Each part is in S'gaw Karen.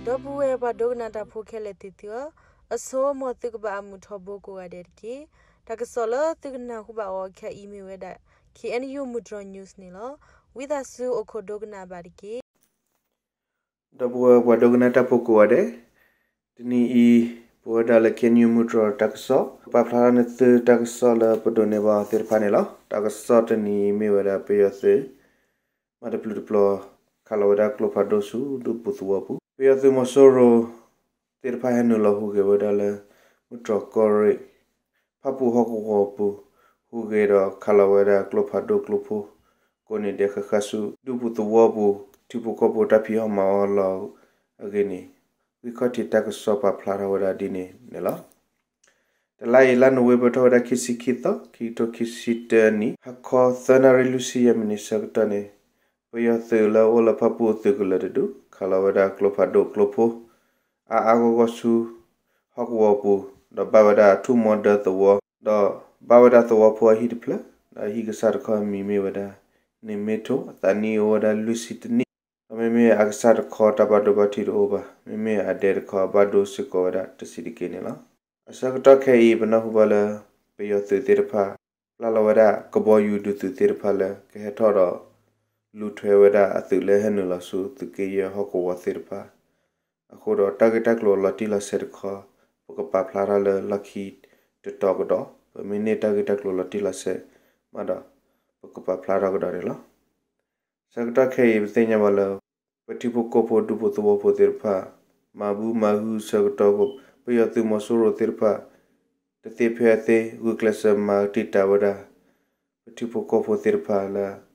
ဒီပုၢ်ဝဲၢ်ပှၤဒိကနၣ်တၢ်ဖိခဲလၢာ်သ့ၣ်သုဧၢ, အဆိ မ်သုကဘၣ်အမုာ်ထီဘိကိးဂၤဒဲးတက့ၢ်. တၢ်ကစီၣ်လၢသုကနၢ်ဟူဘၣ်အီၤခဲအံၤမ့ၢ်ဝဲဒၣ် K N U မုၢ်တြီၤ news န့ၣ်လီၤ. ဝံသးစူၤအိၣ်ခိးဒိကနၣ်ဘၣ်တက့ၢ်. ဒီပုၢ်ဝဲၢ်ပှၤဒိကနၣ်တၢ်ဖိကိးဂၤဒဲး, တနံၤအံၤ ပဝဲဒၣ်လၢ K N U မုၢ်တြီၤတၢ်ကစီၣ် ပာ်ဖျါထီၣ်န့ၢ်သုတၢ်ကစီၣ်လၢပဒိးန့ၢ်ဘၣ်အီၤသ့ၣ်တဖၣ်န့ၣ်လီၤ. တၢ်ကစီၣ်တနံၤအံၤမ့ၢ်ဝဲဒၣ် ပယီၤသုး မၤတပျုာ်တပျီၤ ခးလီၤဝဲဒၣ်ကျိဖးဒိၣ်ဆူဒူပူၤသဝီပူၤ, ပယီၤသုးမီၤစိရိၤသ့ၣ်တဖၣ်ဟဲနုာ်လီၤဟူးဂဲၤဝဲဒၣ်လၢ မုၢ်တြီၤကီၢ်ရ့ၣ် ဖၣ်ပူၣ်ဟီၣ်ကဝီၤပူၤ ဟူးဂဲၤဒီးခးလီၤဝဲဒၣ်ကျိဖးဒိၣ်ကျိဖိ ကိးနံၤဒဲးဃၣ်ဃၣ်ဆူ ဒူပူၤသဝီပူၤ ထံဖိကီၢ်ဖိတၢ်ဖံးအီၣ်မၤအီၣ်လီၤအဂ့ၢ်န့ၣ် ဂံၢ်ခီၣ်ထံးတၢ်ကစီၣ်ပာ်ဖျါထီၣ်ဝဲဒၣ်ဒ်န့ၣ်န့ၣ်လီၤ. တလါအံၤ လါနိၣ်ဝ့ဘၢၣ် ထီၣ်ဝဲဒၣ်ခံဆံခံသီ ခံကထိခံဆံတၢနံၣ် ဟါခီသၢနၣ်ရံၣ်လွံၢ်ဆံယဲၢ်မံးနံးဆၢကတီၢ်န့ၣ် ပယီၤသုးလၢအိၣ်လၢဖၣ်ပူၣ်သုးကလၢၤတဒူၣ် ခးလီၤဝဲဒၣ်ကျိဖးဒိၣ်ကျိဖိ အါအါဂီၢ်ဂီၢ်ဆူ ဟီၣ်ကဝီၤပူၤ ဒီးဘၣ်ဝဲဒၣ်အထူၣ်မီဒၢသဝီ ဒီးဘၣ်ဝဲဒၣ်သဝီဖိအဟံၣ်တဖျၢၣ် ဒီးဟံၣ်ကစၢ်တခီအမံၤမ့ၢ်ဝဲဒၣ် န့ၢ်မ့ထိ အသးနံၣ်အိၣ်ဝဲဒၣ်လွံၢ်ဆံတနံၣ် ဒီးမ့မ့ၢ်အကစၢ်တခီတၢ်ဘၣ်ဒိဘၣ်ထံးတအိၣ်ဘၣ် မ့မ့ၢ်အဒဲတခီအဘၣ်ဒိစ့ၢ်ကီးဝဲဒၣ်တဆံးတက့ၢ်န့ၣ်လီၤ. အဆၢကတီၢ်ခဲအံၤ ပနၢ်ဟူဘၣ်လၢ ပယီၤသုးသ့ၣ်တဖၣ် ပျၢ်လီၤဝဲဒၣ်ကဘီယူၤဒုးသုးသ့ၣ်တဖၣ်လၢ ကဟဲထီၣ်ဒီး လူၤထွဲဝဲဒၣ်အသုးလၢဟဲနုာ်လီၤဆူသုးက့ယဲၢ်ဟီၣ်ကဝီၤသ့ၣ်တဖၣ် အဃိဒီးတၢ်ဂ့ၢ်တၢ်ကျိၤလီၤတံၢ်လီၤဆဲးတခီ ပကပာ်ဖျါထီၣ်လၢလီၢ်ခံတတီၤကဒီး ပမ့ၢ်န့ၢ်တၢ်ဂ့ၢ်တၢ်ကျိၤလီၤတံၢ်လီၤဆဲးမးဒီး ပကပာ်ဖျါထီၣ်ကဒီးန့ၣ်လီၤ. ဆၢကတီၢ်ခဲအံၤ ပသ့ၣ်ညါဘၣ်လၢ ပထံဖိကီၢ်ဖိဒူဖိသဝီဖိသ့ၣ်တဖၣ် မၤဘုမၤဟုဆၢကတီၢ် ပယီၤသုးမီၤစိရိၤသ့ၣ်တဖၣ် တသ့ဖဲအသ့ ဂုာ်ကျဲးစၢးမၤတံာ်တာ်ဝဲဒၣ် ပထံဖိကီၢ်ဖိသ့ၣ်တဖၣ်လၢ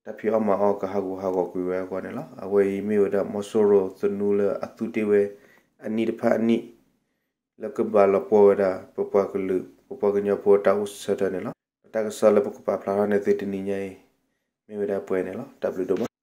တၢ်ဖံးအီၣ်မၤအီၣ်ကဟးဂူာ်ဟးဂီၤကွံာ်ဝဲအဂီၢ်န့ၣ်လီၤ. အဝဲအံၤမ့ၢ်ဝဲဒၣ်မီၤစိရိၤသနူလၢအသူတ့ၢ်ဝဲ အနံၣ်တဖၣ်အနံၣ် လၢကဘၣ်လီၤပှီၢ်ဝဲဒၣ် ပပှၤကလုာ် ပပှၤကညီဖိအတၢ်အိၣ်ဆၢထၢၣ်န့ၣ်လီၤ. တၢ်ကစီၣ်လၢပကပာ်ဖျါထီၣ်န့ၢ်သုတနံၤညါအံၤ မ့ၢ်ဝဲဒၣ်ပှဲၤန့ၣ်လီၤ. တၢ်ဘျုးဒိၣ်မး.